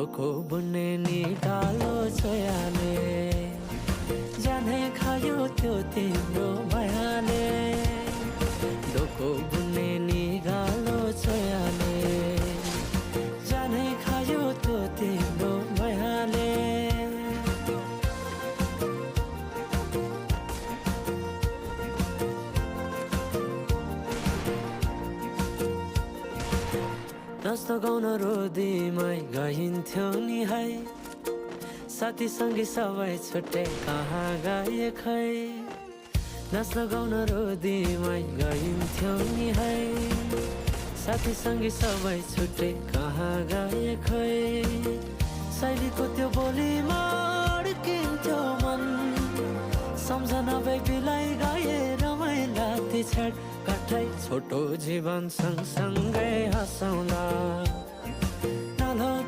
डोको बुन्ने निकालो छोयाले जाने खायो त्यो तिम्रो मायाले डोको बुन्ने निकालो छोयाले जाने खायो त्यो तिम्रो मायाले नाच्न गाउन रोदीमै गइन्थ्यो नि है साथी सँगै सबै छुट्टै कहाँ गए खै नाच्न गाउन रोदीमै गइन्थ्यो नि है साथी सँगै सबै छुट्टै कहाँ गए खै शैलीको त्यो बोलीमा अड्किन्थ्यो मन सम्झना बेबीलाई गाए रमाइला ती छेड काठै छोटो जीवन सँगसँगै हँसौँला।